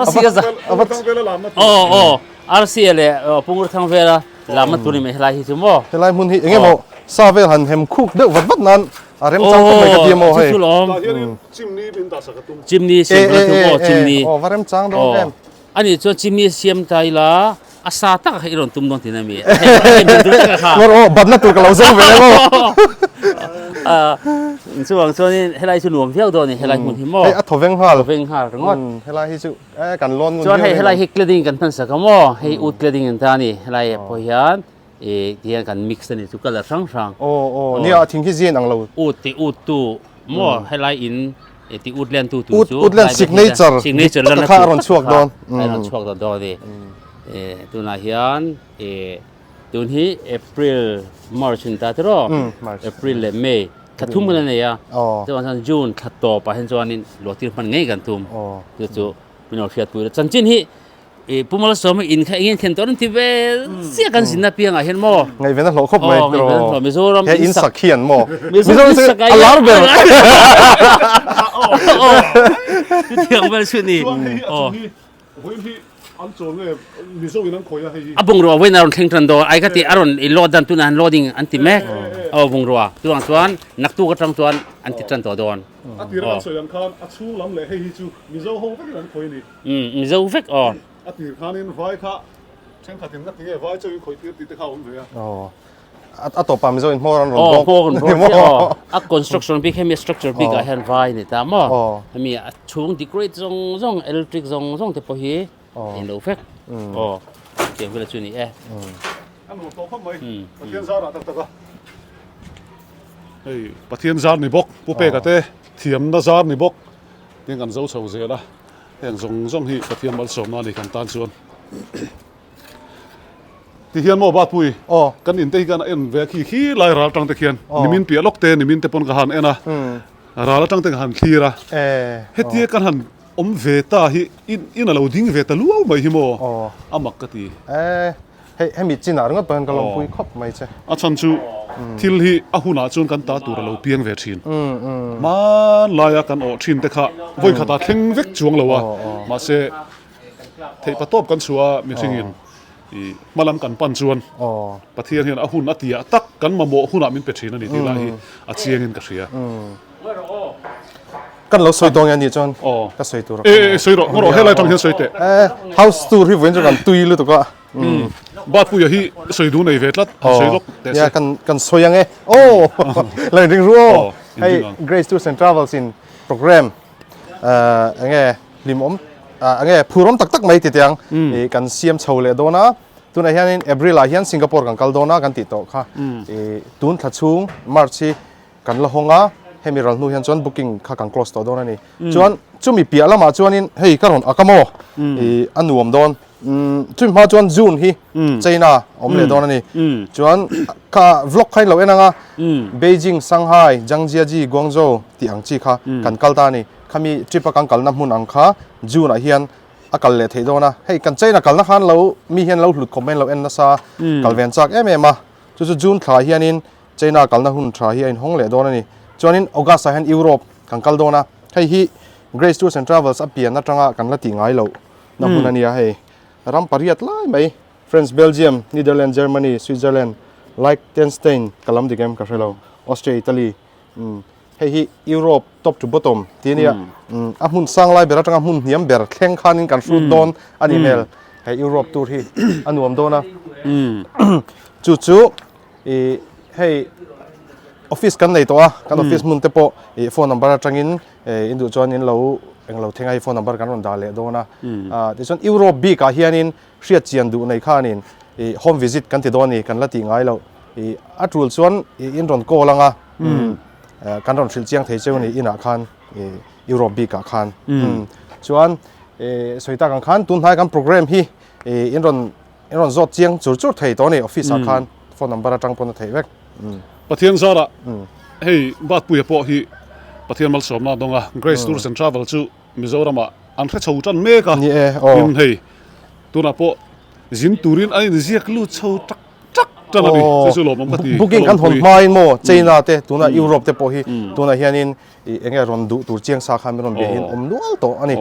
RC a za aw aw RC leh Pungur thang vela lamna tur ni mai helai hi chu maw helai hmun hi eng emaw sa vel han hem khuk deuh vat vat nan a rem chang khawp mai ka ti maw hei chu lawm tah hianin chimni min dah sak a tum chimni siam ka tum aw chimni aw va rem chang dawn em A nih chuan chimni siam ta ila a sa tak kha i rawn tum dawn tih na mi? Hei min duh tak a kha. Ngawr aw, batna tur ka lo zawng ve em aw. Chuvang chuanin helai chu nuam viau dawn a ni, helai hmun hi maw? Hei a thaw veng nghal. Thaw veng nghal ringawt. Helai hi chu kan lawn ngun viau. Chuan hei helai hi cladding kan hman sak a maw? Hei wood cladding an ta a ni, helai ah pawh hian ih tihian kan mix a ni chu colour hrang hrang. Aw aw, nia thing hi zin ang lo. Wood tih wood tu maw helai in ti woodland tu tu chu woodland signature signature lan kha a rawn chhuak dawn a rawn chhuak dawn dawn a ni tunah hian tu. Tun hi April, March in ta tiraw? April leh May thla thum kan la nei a. Chuvang chuan June thla tawpah hian chuanin luahtir hman ngei kan tum. Chu chu min lo hriatpui la. Chanchin hi i Pu Malsawma in kha engin thlen tawh an ti vel chiah kan zinna piangah hian maw? Ngaihven a hlawh khawp mai tiraw? Ngaihven a hlawh. Mizoram in sak. He in sak hian maw? Mizoram in sak a lar ber. Chutiang vel chu ni. Chuan hei hi a chung hi Vawiin hi an chawl nge Mizo in an khawi a hei hi. A bungrua vawiin a rawn thleng tan dawn ai ka ti a rawn i load dan tunah hian loading an ti mek aw bungrua chuvang chuan naktuk atang chuan an ti tan tawh dawn. A tir a kan sawi ang khan a chhung lam leh hei hi chu Mizo ho vekin an khawi a ni. Umm Mizo vek aw. A tir khanin vai kha thenkhatin ka ti nge vai chauhin khawi tir tih te kha a awm ve a. A tawpah Mizo in hmawr an rawn bawk. Aw, hmawr an rawn bawk chiah aw. A construction bik hemi structure bik ah hian vai a ni ta maw? Hemi a chhung decorate zawng zawng electric zawng zawng te pawh hi in lo vek. Aw, tiang vel chu a ni e. A nuam tawh khawp mai, Pathian zar ah tak tak a. Hei Pathian zar ni bawk, Pu Peka te thiamna zar ni bawk, tin kan zo chho zel a, heng zawng zawng hi Pathian malsawmna a ni kan tan chuan. Ti hian maw Batpui, kan in te hi kan en ve a khi khi lai ral atang te khian nimin piah lawk te nimin te pawn ka han en a, ral atang te ka han thlir a, hetia kan han awm ve ta hi in a lo ding ve ta luau mai hi maw a mak ka ti. Hei hemi chinah ringawt pawh hian ka lawmpui khawp mai che. A chhan chu thil hi a hunah chuan kan ta tur a lo piang ve thin. Hmanlaia kan awh thin te kha vawikhatah thleng vek chuang lo a, mahse Theihpa tawp kan chhuah a mihringin i hma lam kan pan chuan Pathian hian a hun a tiah tak kan mamawh hunah min pe thin a ni tih lah hi a chiangin ka hria. Kan lo sawi dawn nge anih chuan ka sawi tur a E e sawi rawh, ngaw rawh helai tang hian sawi teh. House tour hi vawiin chu kan tui lutuk a. Batpuia hi sawi duh nei ve tlat, han sawi lawk teh se. Nia kan kan sawi ang e. Aw la inring ru aw. Hei Grace Tours and Travels in program enge hlimawm enge phurawm tak tak mai ti tiang i kan siam chho leh dawn a tunah hianin April ah hian Singapore kan kal dawn a kan tih tawh kha i tun thla chhung March hi kan la hawng a hemi ral hnu hian chuan booking kha kan close tawh dawn a ni chuan chumi piah lamah chuanin hei ka rawn ak a maw i a nuam dawn Chumi hma chuan June hi China awm leh dawn a ni. Chuan kha vlog kha in lo en ang a, Beijing, Shanghai, Zhangjiajie, Guangzhou tih ang chi kha kan kal ta a ni. Khami trip a kan kalna hmun ang kha June ah hian a kal leh theih dawn a. Hei kan China kalna khan lo mi hian lo hlut khawp mai in lo en nasa a, kal ve an chak em em a. Chu chu June thla hianin China kalna hun tha hi a inhawng leh dawn a ni. Chuanin August ah hian Europe kan kal dawn a. Hei hi Grace Tours and Travels a pian atanga kan la tih ngai loh na hmun a nia hei. Ram pariat lai mai France, Belgium, Netherlands, Germany, Switzerland, Liechtenstein ka lam dik em ka hre lo, Austria, Italy umm hei hi Europe top to bottom tih a nia. Umm a hmun sang lai ber atanga hmun hniam ber thleng khanin kan hrut dawn a nih hmel. Hei Europe tur hi a nuam dawn a. Chu chu ih hei office kan nei tawh a kan office hmun te pawh ih phone number atangin eh in duh chuan in lo englo thleng a hei phone number kan rawn dah leh dawn a ah tichuan Europe bik ah hianin hriat chian duh nei khanin ih home visit kan ti dawn a ni kan la tih ngai loh ih a tul chuan ih in rawn call anga kan rawn hrilh chiang thei cheu a ni inah khan ih Europe bik ah khan chuan eh sawi tak ang khan tun hnai kan program hi ih in rawn I rawn zawt chiang chur chur thei tawh a ni office ah khan phone number atang pawn a theih vek. Pathian zarah hei Batpuia pawh hi Pathian malsawmna a dawng a, Grace Tours and Travel chu Mizoramah an hre chho tan mek a, tin hei tunah pawh zin turin an inziak lut chho tak tak tan a ni, chu chu lawmawm ka ti. Booking kan hawn hmain maw China te tunah Europe te pawh hi tunah hianin eng nge rawn duh tur chiang sa khan min rawn bia hian awm nual tawh a ni.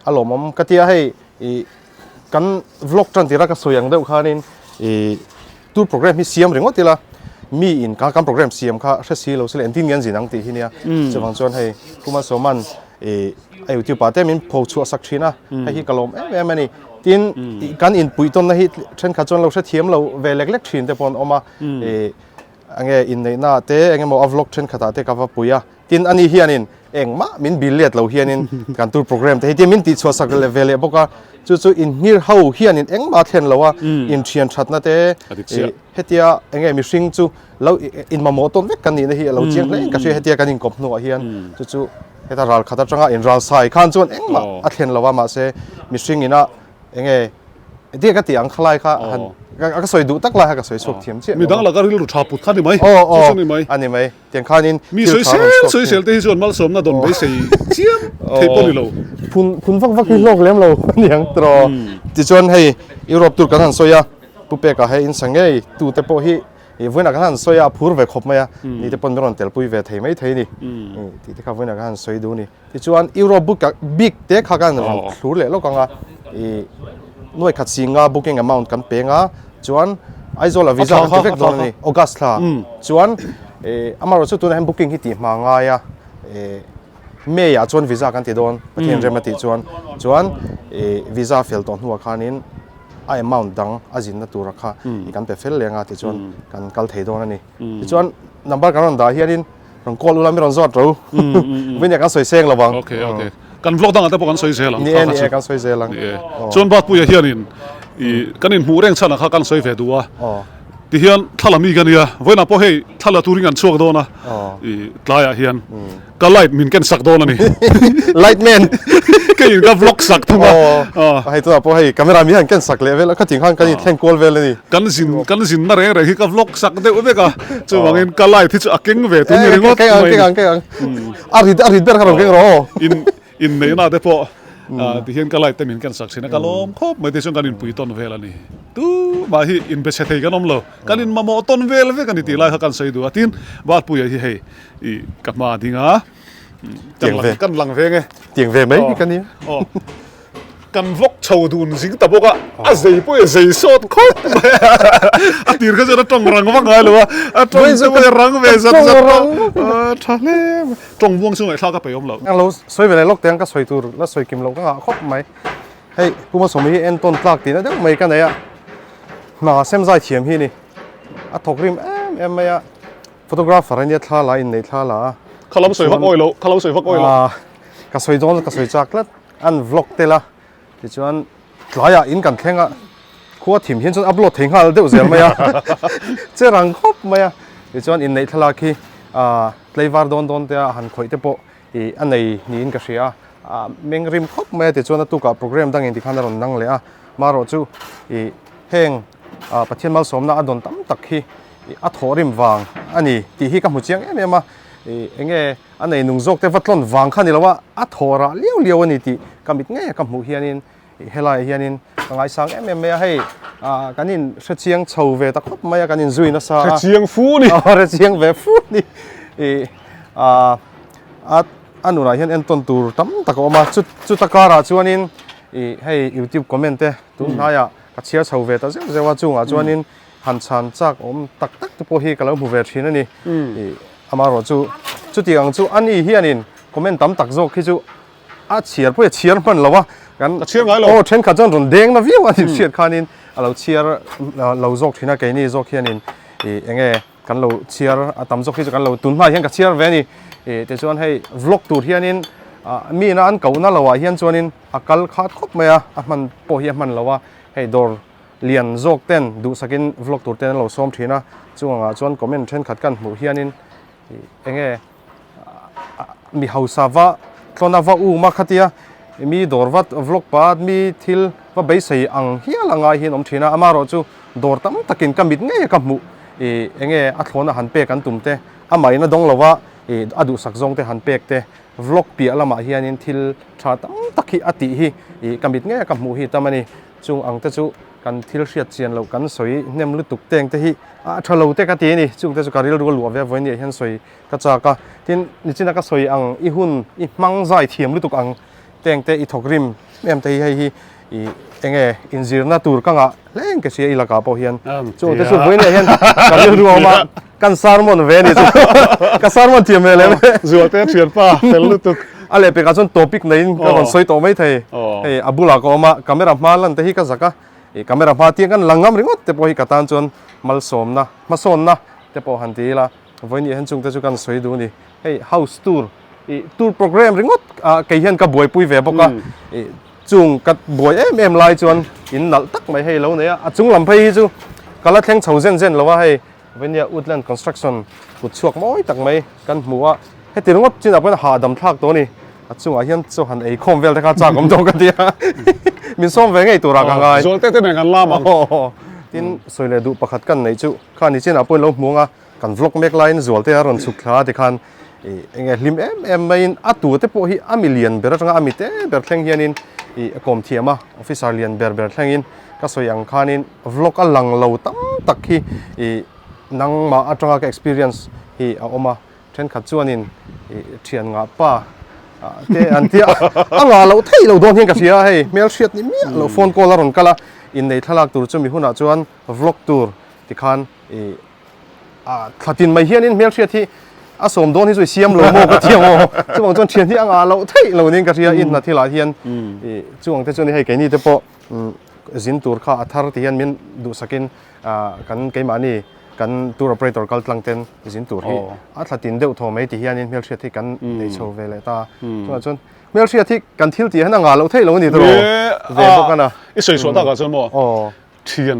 A lawmawm ka tia hei i kan vlog tan tira ka sawi ang deuh khanin i tour program hi siam ringawt ila mi in ka kan program siam kha hre si lo sila engtin nge an zin ang tih hi nia chuvang chuan hei Kuma Sawman i a youtube ah te min pho chhuah sak thin a hei hi ka lawm em em a ni tin kan inpuih tawnna hi thenkhat chuan lo hrethiam lo ve lek lek thin te pawh an awm a i enge inneihna te engemaw a vlog thenkhatah te ka va pui a Tin, ani hianin engmah min bil let lo hianin kan tour program te hi tin min tihchhuah sak leh ve leh bawk a, chu chu inhmir ho hianin engmah thlen lo a, inthian thatna te hetia enge mihring chu lo inmamawh tawn vek kan nihna hi a lo chiang hle in ka hria hetia kan inkawp hnuah hian chu chu heta ral khat atanga inral sai khan chuan engmah a thlen lo a mahse mihring ina enge. Engtinge ka tih ang khalai kha han ka sawi duh tak lai kha ka sawi chhuak thiam chiah. Midang laka rilru tha put kha a ni mai. Chu chu a ni mai. A ni mai. Tiang khanin Mi sawi sel sawi sel te hi chuan malsawmna dawn beisei chiam theih pawh ni lo. Phun phun vak vak hi hlawk lem lo a ni ang tiraw. Tichuan hei Europe tur kan han sawi a, Pu Peka hei in sa ngei tu te pawh hi ih vawiinah kan han sawi a, a phur ve khawp mai a, ni te pawn min rawn telpui ve thei mai thei a ni. Tih te kha vawiinah kan han sawi duh a ni. Tichuan Euro book ah bik te kha kan rawn thlur leh lawk ang a, ih nuai khat singa booking amount kan peng a, chuan Aizawl ah visa kan ti vek dawn a ni, August thla chuan ih amaherawhchu tunah hian booking hi tih hma ngai a, ih May ah chuan visa kan ti dawn Pathian rem a tih chuan, chuan ih visa fel tawh hnuah khanin a amount dang a zinna tura kha ih kan pe fel leng a tichuan kan kal thei dawn a ni. Tichuan number kan rawn dah hianin Rawn call ula mi rawn zawt ro. Vawin ah kan sawi seng lo ang. Okay okay. Kan vlog dangah te pawh kan sawi zel ang. Ni e ni e kan sawi zel ang. Ni e. Chuan Batpuia hianin i kan inhmuh reng chhanah kha kan sawi ve duh a. Tihian thla la mi ka nia. Vawiinah pawh hei thla la turin kan chhuak dawn a. I tlaiah hian ka light min ken sak dawn a ni. Light man. Keiin ka vlog sak thung a. Hei tunah pawh hei camera mi han ken sak leh vel a. Khatin khan kan inthleng kual vel a ni. Kan zin kan zinna reng reng hi ka vlog sak deuh vek a, chuvangin ka light hi chu a keng ve tun ni ringawt mai. Keng ang, keng ang, keng ang. A rit a rit ber kha rawn keng rawh aw. In inneihna te pawh tihian ka light te min ken sak thin a, ka lawm khawp mai te chuan kan inpui tawn vel a ni. Tumah hi inbe chhe thei kan awm lo, kan inmamawh tawn vel vek a ni tih lai kha kan sawi duh a. Tin, Batpuia hi hei ih ka hma a ding a, kan lang kan lang veng e. Tiang ve mai hi ka nia. Kan vlog chho dun zing ta bawk a, a zei pawh i zei sawt khawp mai a, a tir kha chuan a tawng rang vak ngai lo a, a tawng te pawh i rang ve zat zat a, tha hle mai, tawng buang chu ngaihthlak a peihawm loh. Englo sawi ve leh lawk teh ang ka sawi tur la sawi kim loh ka ngah khawp mai, hei Pu Masawmi hi entawn tlak tihna deuh mai ka nei a, hna sem zai thiam hi a ni, a thawk rim em em mai a, photographer a nia thla la inneih thla la a. Kha lam sawi vak awi loh, kha lam sawi vak awi loh. Ka sawi dawn ka sawi chak tlat. An vlog tel a, tichuan tlaiah in kan thleng a, khua thim hian chuan upload thei nghal deuh zel mai a, che rang khawp mai a, tichuan inneih thlalak hi ah tlaivar dawn dawn te a han khawih te pawh ih a nei niin ka hria a, ah meng rim khawp mai a tichuan a tukah program dangin tikhan a rawn nang leh a, marawh chu ih heng ah Pathian malsawmna a dawn tam tak hi ih a thawh rim vang a ni tih hi ka hmu chiang em em a, ih eng nge. A nei nung zawk te va tlawn vang kha ni lo a, a thaw rah liau liau a ni tih ka mit ngei a ka hmuh hianin helaiah hianin ka ngaisang em em mai a, hei ah kan in hrechiang chho ve ta khawp mai a, kan in zui nasa a. Hrechiang fu ni. Aw hrechiang ve fu ni. Ih ah a a nunah hian entawn tur tam tak a awm a, chu chuta karah chuanin ih hei youtube comment te tun hnaiah ka chhiar chho ve ta zeuh zeuh a, chungah chuanin han chhan chak awm tak tak te pawh hi ka lo hmu ve thin a ni. Ih. Amaherawh chu chutiang ang chu ani hianin comment tam tak zawk hi chu a chhiar pawh hi a chhiar hman lo a, kan A chhiar ngai lo. Aw thenkhat chuan rawn deng na viau a ni hriat khanin a lo chhiar lo zawk thin a, keini zawk hianin ih eng nge kan lo chhiar a tam zawk hi chu kan lo tun hma hian ka chhiar ve a ni. Ih tichuan hei vlog tur hianin ah mi ina an kohna lo ah hian chuanin a kal khat khawp mai a, a hman pawh hi a hman lo a, hei dawr Lian zawk ten duhsakin vlog tur ten an lo sawm thin a, chungangah chuan comment thenkhat kan hmuh hianin enge mi hausa va tlawn a va um a khatia mi dawr vat vlog pa mi thil va beisei ang hial a ngai hian awm thin a, amaherawh chu dawr tam takin ka mit ngei a ka hmuh ih enge a thlawna han pek an tum te amahin a dawng lo a ih a duhsak zawng te han pek te vlog piah lamah hianin thil tha tam tak hi a tih hi ih ka mit ngei a ka hmuh hi tam a ni. Chung ang te chu kan thil hriat chian loh kan sawi hnem lutuk teng te hi a tha lo te ka ti a ni. Chung te chu ka rilru a luah ve a vawiin ah hian sawi ka chak a. Tin, nichina ka sawi ang i hun i hmang zai thiam lutuk ang teng te i thawk rim em te hi hei hi i enge inzirna tur ka ngah hleng ka hria i lakah pawh hian. Chung te chu vawiin ah hian ka rilru a awm a, kan sermon ve a ni chu. Ka sermon thiam ve lem e. Zualte thianpa fel lutuk. A lehpekah chuan topic neiin ka rawn sawi tawh mai thei. Hei a bulah ka awm a, camera hma lan te hi ka zak a, ih camera hma tiang kan la ngam ringawt te pawh hi ka tan chuan malsawmna, hmasawnna te pawh han ti ila, vawiin hian chung te chu kan sawi duh a ni. Hei house tour, ih tour program ringawt ah kei hian ka buaipui ve bawk a, ih chung ka buai em em lai chuan in nalh tak mai hei lo nei a, a chung lam phei hi chu ka la thleng chho zen zen lo a hei. Venia Woodland Construction kut chhuak mawi tak mai kan hmu a, heti ringawt chinah pawhin hahdam thlak tawh a ni. A chungah hian chaw han ei khawm vel te kha chak awm tawh ka ti a, min sawm ve ngei turah ka ngai. Zual te te nen kan lam ang. Tin, sawi leh duh pakhat kan neih chu kha ni chinah pawhin lo hmu ang a, kan vlog mek laiin Zual te a rawn chhuk thla a tikhan ih eng nge hlim em em maiin a tu te pawh hi a mi lian ber atanga a mi te ber thleng hianin ih a kawm thiam a, officer lian ber ber thlengin ka sawi ang khanin vlog a lang lo tam tak hi ih nangmah atanga ka experience hi a awm a. Thenkhat chuanin thian ngah pa te an tia a ngah loh theih lo dawn hian ka hria a hei hmelhriat ni miah loh phone call a rawn kal a innei thlalak tur chumi hunah chuan vlog tur tikhan ih ah thlatin mai hianin hmelhriat hi a sawm dawn hi chu i siam lo maw ka ti ang aw chuvang chuan thian hi a ngah loh theih lo niin ka hria i hna thilah hian ih chuvang te chuan hei keini te pawh zin tur kha a thar ti hian min duhsakin ah kan keimahni Kan tour operator kal tlang ten zin tur hi a thla tin deuh thaw mai ti hianin hmelhriat hi kan nei chho ve leh ta. Chungah chuan hmelhriat hi kan thil tih hian a ngah loh theih lo a ni tawh ve bawk a na. I sawi chhuah takah chuan maw thian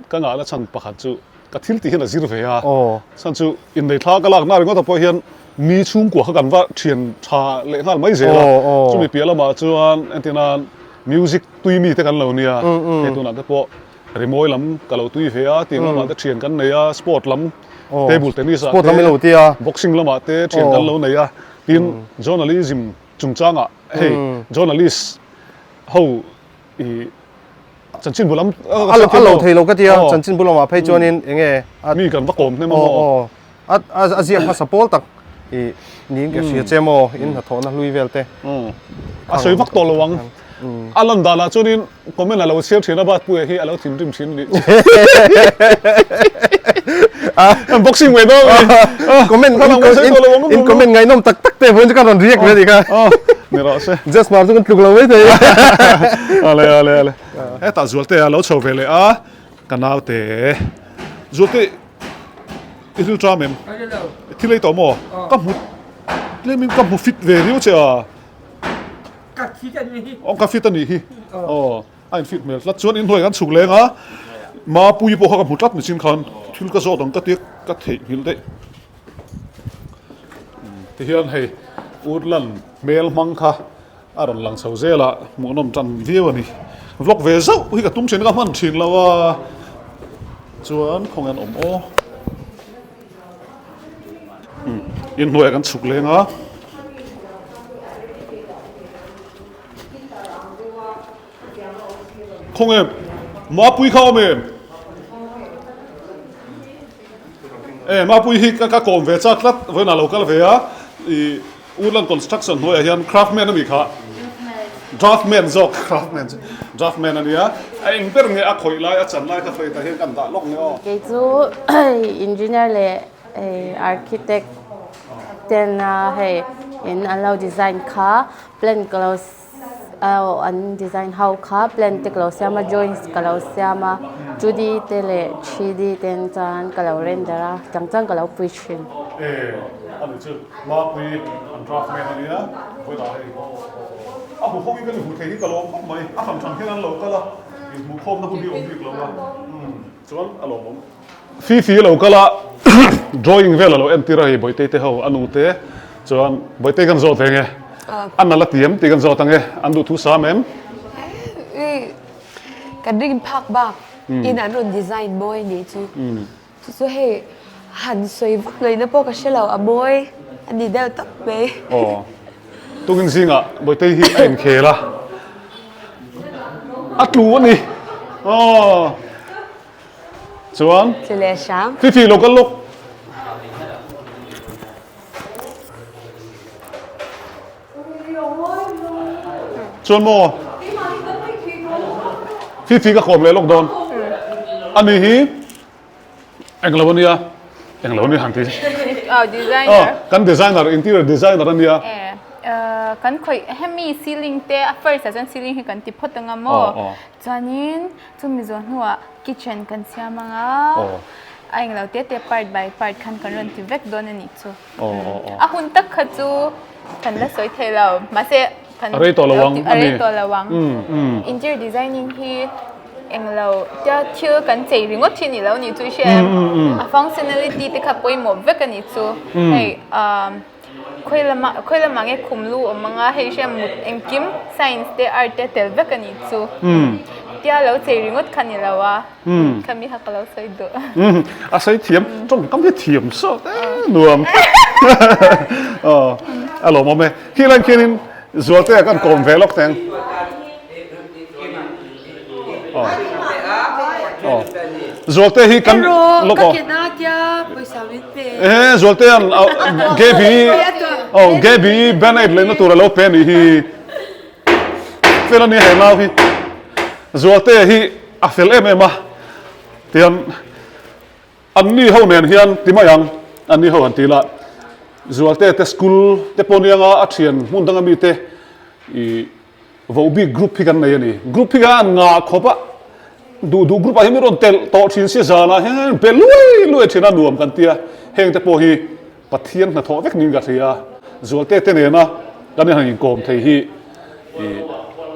ka ngahna chhan pakhat chu ka thil tih hian a zir ve a. Chhan chu innei thla ka lakna ringawt ah pawh hian mi chhungkua kha kan va thian tha leh nghal mai zel a. Chumi piah lamah chuan entir nan music tui mi te kan lo nia hei tunah te pawh Rimawi lam ka lo tui ve a, tiang lamah te thian kan nei a, sport lam table tennis ah te, boxing lamah te thian kan lo nei a, tin journalism chungchangah hei journalist ho i chanchinbu lam a lo thei lo ka tia, chanchinbu lamah phei chuanin eng nge mi kan va kawm hnem a maw? A ziak hmasa pawl tak i niin ka hria che maw in hnathawhna hlui vel te. A sawi vak tawh lo ang. A lan danah chuanin comment a lo chhiar thin a bat puia hi a lo thinrim thin a nih chu. Boxing ve dawn a ni. Comment in comment ngaihnawm tak tak te vawiin chu ka rawn react ve a nih kha. Ni rawh se. Just mar chu kan tluk lo mai thei. Ale ale ale. Hetah Zualte a lo chho ve leh a ka naute. Zualte I thil ṭam em? I thil ei tawh maw? Ka hmu tlem in ka hmu fit ve riau che a. Ka fit a nih hi. Aw ka fit a nih hi. Aw a in fit hmel tlat chuan inhnuai kan chhuk leng a. Mapuii pawh kha ka hmu tlat nichin khan thil ka zawt ang ka tia ka theihnghilh daih. Tihian hei Woodland hmel hmang kha A rawn lang chho zel a, hmuhnawm tan viau a ni. Vlog ve zauh hi ka tum thin a, ka hman thin lo a, chuan khawnge an awm aw. Umm inhnuaiah kan chhuk leng a. Khawnge Mapui kha awm em? E Mapui hi ka kawm ve chak tlat, vawiinah lo kal ve a, ih. Woodland Construction hnuaiah hian craftman a ni kha. Draftman zawk, craftman chu draftman a nia. A eng ber nge a khawih lai, a chan lai kha sawi tah hian kan dah lawk nge aw. Kei chu engineer leh architect ten a hei in an lo design kha plan ka lo Aw an design ho kha plan te ka lo siam a drawings ka lo siam a 2D te leh 3D ten chuan ka lo render a chang chuan ka lo pui thin. E ani chu Mapui an draft man ania vawilah hei a hmu ho in kan inhmu thei hi ka lawm khawp mai a hran hran hian an lo kal a inhmuhkhawmna hun hi a awm bik lo a chuan a lawmawm. Fifi a lo kal a, drawing vel a lo entir a hei Bawitei te ho a nu te chuan Bawitei kan zawt ve nge? A nal a ti em tih kan zawt ang e, an duh thu sam em? Kan ring phak bak in an rawn design mawi nih chu. Chu chu hei han sawi vak ngaihna pawh ka hre lo, a mawi a ni deuh tawp mai. Aw, tungin zingah Bawitei hi a inkhel a, a tlu a ni. Aw. Chuan Tlu leh hram. Fifi lo kal lawk. Chuan maw Fifi ka kawm leh lawk dawn. Ani hi englo ania englo ania han ti. Oh designer. Kan designer interior designer ania. Kan khawih hemi ceiling te a first ah chuan ceiling hi kan ti phawt anga maw. Chuanin Chumi zawh hnuah kitchen kan siam ang a, a englo te te part by part khan kan rawn ti vek dawn a nih chu. A hun tak kha chu kan la sawi thei lo, mahse kan A rei tawh lo ang a rei tawh lo ang. Interior designing hi englo tia thil kan chei ringawt hi ni lo nih chu i hria em? A functionality te kha pawimawh vek a nih chu. Hei. Khawi lamah khawi lamah nge khum lu awm anga hei hria mut engkim science te art te tel vek a nih chu. Tia lo chei ringawt kha ni lo a khami kha ka lo sawi duh. A sawi thiam tawngkam hi thiam sawt e nuam aw a lawmawm e. Khi lai khianin Zualtea kan kawm ve lawk teng. Zualte hi kan lawk aw. Ehe Zualte an Gaby oh Gaby band-aid leina tur a lo pe anih hi. Fel a nia he nau hi. Zualte hi a fel em em a. Tian Anni ho nen hian ti mai ang, anni ho han ti la, Zualte te school te pawh nianga a thian hmun danga mite i vohbik group hi kan nei a ni. Group hi khan an ngah khawp a, duh duh group ah hian min rawn telh tawh thin sia zanah hian be luai luai thin a nuam kan tia, heng te pawh hi Pathian hnathawh vek niin ka hria. Zualte te nena kan inhan inkawm thei hi i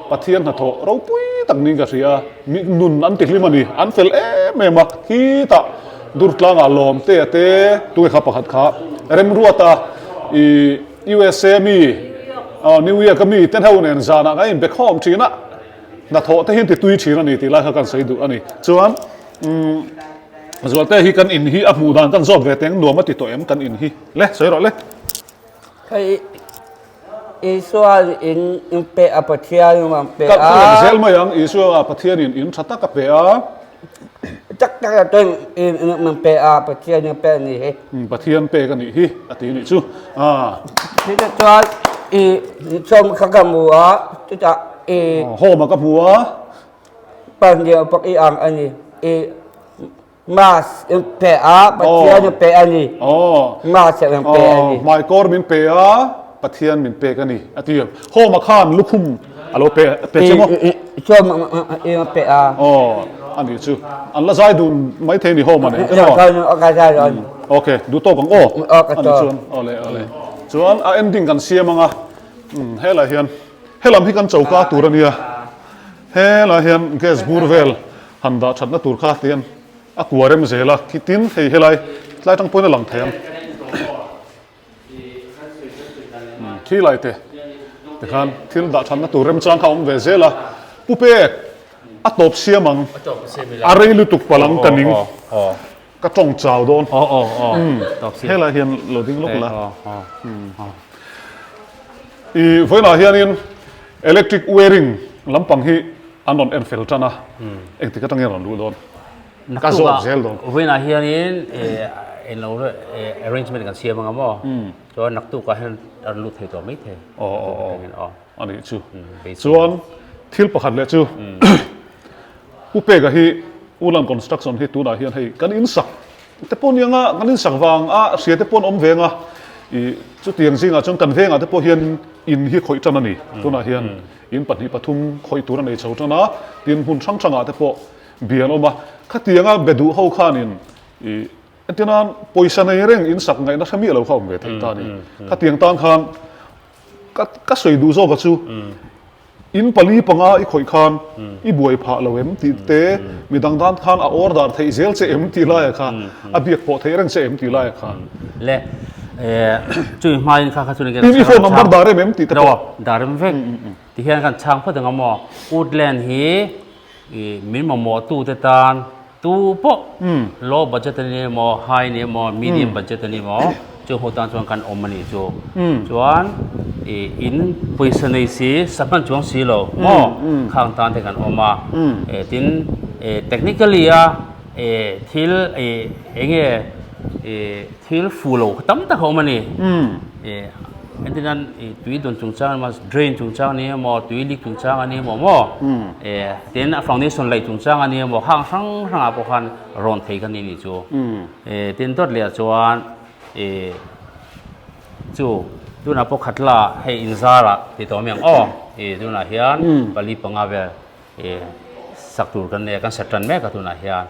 Pathian hnathawh ropui tak niin ka hria. Mi nun an ti hlim a ni. An fel em em a. Khitah Durtlangah Lawmtea te tunge kha pakhat kha Remruata i USA mi New York a mi te ho nen zanah kan inbe khawm thin a. Hnathawh te hi an ti tui thin a ni tih lai kha kan sawi duh a ni. Chuan umm. Zualte hi kan in hi a hmuh dan kan zawt ve teng nuam a ti tawh em kan in hi le sawi rawh le. Hei Isua in in pe a Pathian in an pe a. Ka lem zel mai ang Isua Pathian in in tha tak a pe a. Tak tak a chuan in in pe a Pathian in pe a nih hi. Pathian pek a nih hi a ti nih chu a. Chutah chuan i sawm kha ka hmu a chutah i. Home a ka hmu a. Pahnih pak i ang a ni. I mask in pe a, Pathian in pe a ni. Mask in pe a ni. Hmaikawr min pe a, Pathian min pek a ni a ti. Home-a khan lukhum a lo pe pe che maw? Chuan in pe a. Aw, a nih chu. An la zai dun mai thei a ni home-a nen. Ka zai dawn. Okay, duh tawk ang aw. A nih chuan, awle awle. Chuan a ending kan siam ang a, helai hian helam hi kan choka tur a nia. Helai hian gas bur vel han dah thatna tur kha tihian a kua rem zel a, tin hei helai tlai tang pawhin a lang thei ang. Khi lai te tikhan thil dah thatna tur remchang kha a awm ve zel a, Pu Pek a tawp siam ang, a rei lutuk palh ang ka ning, ka tawng chau dawn. Helai hian lo ding lawk la. I vawiinah hianin electric wiring lampang hi an rawn en fel tan a, engtik atangin an rawn luh dawn? Ka zawt zel dawn. Vawiinah hianin eng lo arrangement kan siam anga maw? Chuan naktukah hian a rawn lut thei tawh mai thei. Aw aw aw a nih chu. Chuan thil pakhat leh chu Pu Peka hi Ulan Construction hi tunah hian hei kan insak Te pawh nia nga kan insak vang a hria te pawh an awm ve nga i chutiang zingah chuan kan vengah te pawh hian in hi khawih tan a ni tunah hian in pahnih pathum khawih tur a nei chho tan a tin hmun hrang hrangah te pawh bia an awm a khatianga be duh ho khanin i entirnan pawisa nei reng insak ngaihna hre miah lo kha awm ve theih ta a ni khatiang tan khan ka ka sawi duh zawk a chu In pali panga i khawih khan i buai phah lo em tih te, mi dang dan khan a order theih zel che em tih laiah kha, a biak pawh theih reng che em tih laiah kha. Le, chumi hmain kha kha chuan Tin i phone number dah rem em tih te pawh. Dah rem vek. Tihian kan chhang phawt ang a maw? Woodland hi I min mamawh tu te tan tu pawh low budget a ni emaw high a ni emaw medium budget a ni emaw chung ho tan chuan kan awm a nih chu. Chuan i in pawisa nei si sa hman chuang si lo maw khang tan te kan awm a. Tin technically a thil eng nge Thil fu lo tam tak a awm a ni. Entir nan tui dawn chungchang emaw drain chungchang a ni emaw tui leak chungchang a ni emaw maw tin a foundation laih chungchang a ni emaw hang hrang hrangah pawh khan rawn thei kha ni nih chu. Tin dawt leh ah chuan chu tunah pawh khatla hei inzarah ti tawh mai ang aw tunah hian pali panga vel Sak tur kan nei a, kan sa tan mek a tunah hian.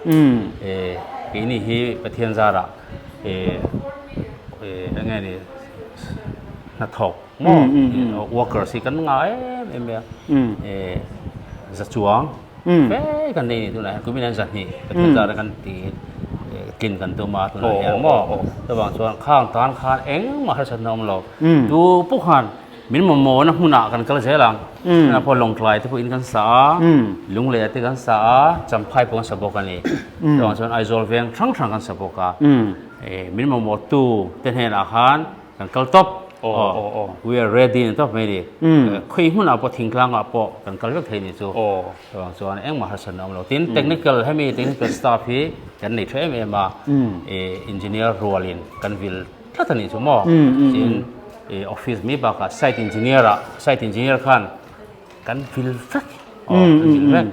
Keini hi Pathian zarah eng nge ni hnathawk maw workers hi kan ngah em em mai a. Za chuang fe kan nei a ni tunah hian kumin hian 200 Pathian zarah kan ti. tlin kan tum a tunah hian maw chuvang chuan khang tan khan engmah harsatna awm lo tu pawh khan min mamawhna hmunah kan kal zel ang tunah pawh Lawngtlai te pawh in kan sa a Lungleiah te kan sa a Champhai pawh kan sa bawk a ni chuvang chuan Aizawl veng hrang hrang kan sa bawk a min mamawhtu te hnenah khan Kan kal tawp. Aw. We are ready ni tawp mai ni. Khawi hmunah pawh thingtlangah pawh kan kal vek thei ni chu. Chuvang chuan engmah harsatna awm lo. Tin technical hemi technical staff hi kan nei tha em em a. Engineer rualin kan vil tlat a nih chu maw. Tin office mai bakah site engineer ah site engineer khan kan vil vek. Aw kan vil vek.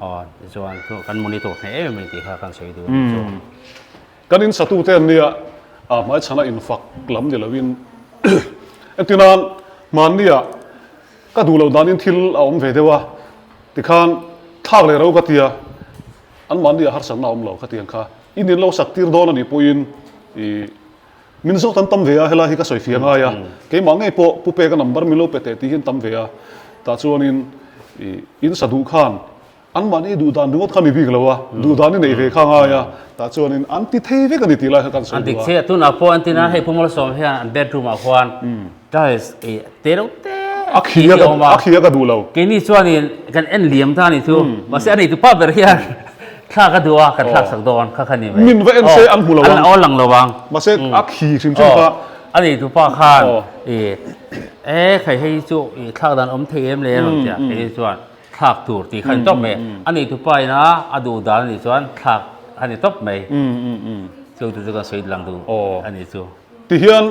Aw tichuan kan monitor thei em em a ni tih kha kan sawi duh a ni chu. Kan in satute an nia, a hmaichhana infak lam ni loin entirnan hmannia ka duh loh danin thil a awm ve deuh a, tikhan thlak leh ro ka tia, anmahnia harsatna a awm lo khatiang kha in in lo sak tir dawn a nih pawhin ih min zawt an tam ve a, helai hi ka sawi fia ngai a, keimah ngei pawh pu peka number min lo pe teh tih hi an tam ve a, tah chuanin ih in sa duh khan Anmahni duh dan ringawt kha ni bik lo a, duh dan i neih ve kha ngai a, tah chuanin an ti thei vek a ni tih lai kha kan sawi duh a. An dik chiah, tunah pawh an tina hei Pu Malsawm hian an bedroom ah khuan tiles ih te reuh te a khi a awm a, a khi a ka duh lo. Keini chuanin kan en liam ta a ni chu, mahse a neitu pa ber hian thlak a duh a, kan thlak sak dawn kha kha ni mai. Min va en se an hmu lo ang. An lang lo ang. Mahse a khi hrim hrim kha. A neitu pa khan ih e khai hei chu ih thlak dan awm thei em le a rawn ti a, keini chuan Thlak tur tih kha a ni tawp mai. A neitu pa ina a duh dan a nih chuan thlak a ni tawp mai. Chu chu kan sawi lang duh a nih chu. Tihian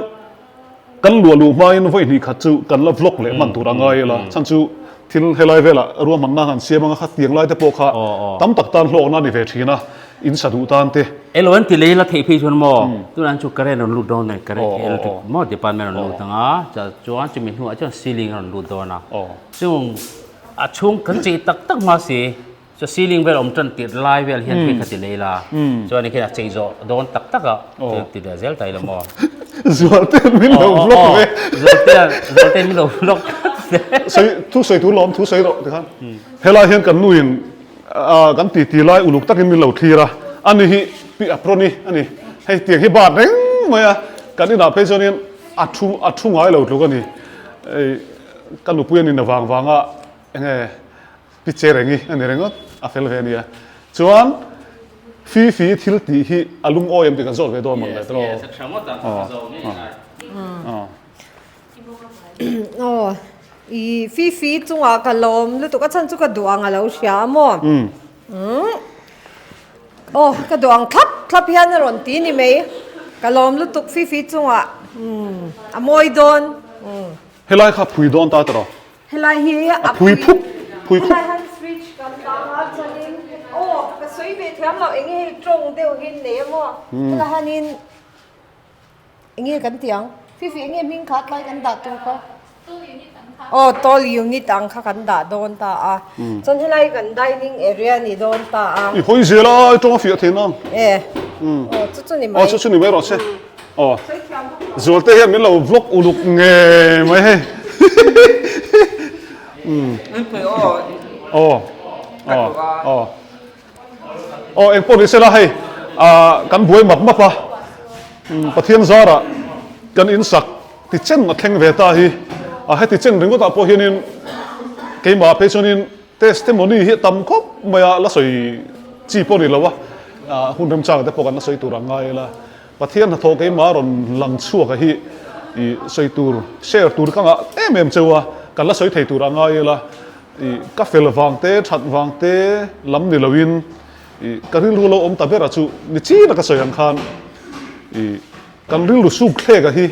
kan luah luh hmain vawi hnih khat chu kan la vlog leh hman tur a ngai ila. Chhan chu thil helai velah ruahmanna han siam anga kha tiang lai te pawh kha tam tak tan hlawkna a ni ve thin a, in sa duh tan te. Elo an ti lei la theih phei chuan maw tunah chu current rawn lut dawn a ni, current electric maw department rawn lut ang a, chuan chumi hnuah chuan ceiling a rawn lut dawn a. Chung a chhung kan chei tak tak hma si, chu ceiling vel awm tan tirh lai vel hian phei kha ti lei la, chuan i khian a chei zawh dawn tak tak a, chu ti leh zel ta ila maw. Zualtean min lo vlog ve. Zualtean, Zualtean min lo vlog ve. Sawi, thu sawi tur lawm, thu sawi rawh tikhan. Helai hian kan nuin kan titi lai uluk takin min lo thlir a, ani hi pi apron i a ni, hei tiang hi bat reng mai a, kan inah phei chuanin a thu a thu ngai lo tluk a ni. Ka nupui a nina vang vanga enge pi che rengi a ni ringawt a fel ve a nia. Chuan Fifi thil tih hi a lungawi em tih kan zawt ve dawn mang le tawh. Aw i Fifi chungah ka lawm lutuk a chhan chu ka duh ang a lo hria a maw? Aw ka duh ang thlap thlap hian a rawn ti ni mai. Ka lawm lutuk Fifi chungah a mawi dawn. Helai kha phui dawn ta tawh. Helai hi a phui phup phui khup. Helai han fridge kan tang a chuanin aw ka sawi ve thiam lo enge hei tawng deuh hi nei a maw helai hanin enge kan ti ang fifi enge hming kha tlai kan dah tur kha aw tall unit ang kha kan dah dawn ta a chuan helai kan dining area ni dawn ta a. I hawi zel a i tawng a fiah thei nang. E aw chu chu ni mai. Aw chu chu ni mai rawh se. Aw. Zualte hian min lo vlog uluk nge mai hei. Aw. Aw. Aw. Aw eng pawh ni sela hei ah kan buai map map a. Pathian zarah kan insak ti chen a thleng ve ta hi. A heti chen ringawtah pawh hianin keimah phei chuanin testimony hi a tam khawp mai a, la sawi chi pawh ni lo a. Hun remchangah te pawh kan la sawi tur ang ngai ila. Pathian hnathawh keimah rawn lang chhuak a hi i sawi tur, share tur ka ngah em em cheu a, kan la sawi thei tur a ngai ila, i ka fel vang te, that vang te lam ni loin i ka rilru lo awm ta ber a chu ni chin a ka sawi ang khan i kan rilru suk thlek a hi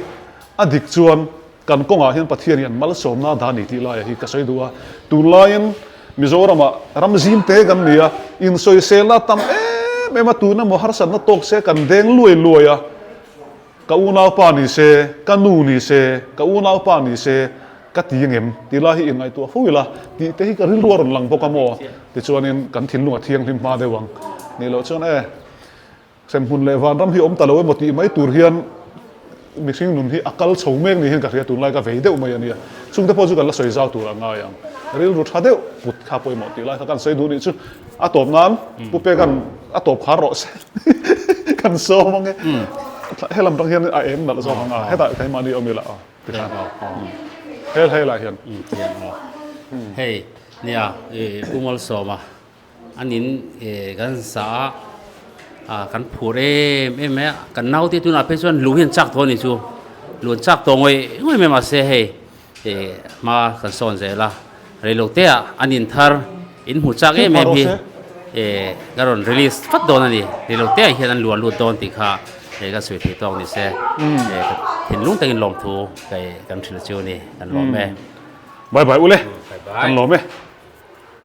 a dik chuan Kan kawngah hian Pathian hian malsawmna a dah a ni tih laiah hi ka sawi duh a. Tunlaiin Mizoramah ram zim te kan ni a, insawiselna a tam em em a, tun emaw harsatna tawk se kan deng luai luai a, ka unaupa ni se, ka nu ni se, ka unaupa ni se ka ti ngem tih lai hi inngaihtuah fo ila tih te hi ka rilru a rawn lang bawk a maw? Tichuanin kan thinlung a thianghlim hma deuh ang. Nih loh chuan e. Hremhmun leh vanram hi awm ta lo emaw tih mai tur hian mihring nun hi a kal chho mek ni hian ka hria tunlai ka vei deuh mai a nia. Chungte pawh chu kan la sawi zau tur a ngai ang. Rilru tha deuh put kha pawimawh tih lai kha kan sawi duh nih chu a tawp nan Pu Pekan a tawp khar rawh se. Kan sawm ang e. Helam tang hian a eng nalh zawk ang a, hetah keimahni awm ila aw tikhan. He hei lah hian. Hei nia i Pu Malsawma an in kan sa a, kan phur em em mai a, kan naute tunah phei chuan lu hi an chak tawh a ni chu, lu an chak tawh ngawih ngawih mai mahse hei hma kan sawn zel a, reilote ah an in thar in hmu chak em em hi ka rawn release vat dawn a ni, reilote ah hian an luah lut dawn tih kha kan sawi thei tawk ni se, thinlung takin lawmthu kan hrilh chu a ni, kan lawm e. Bye bye ule, kan lawm e.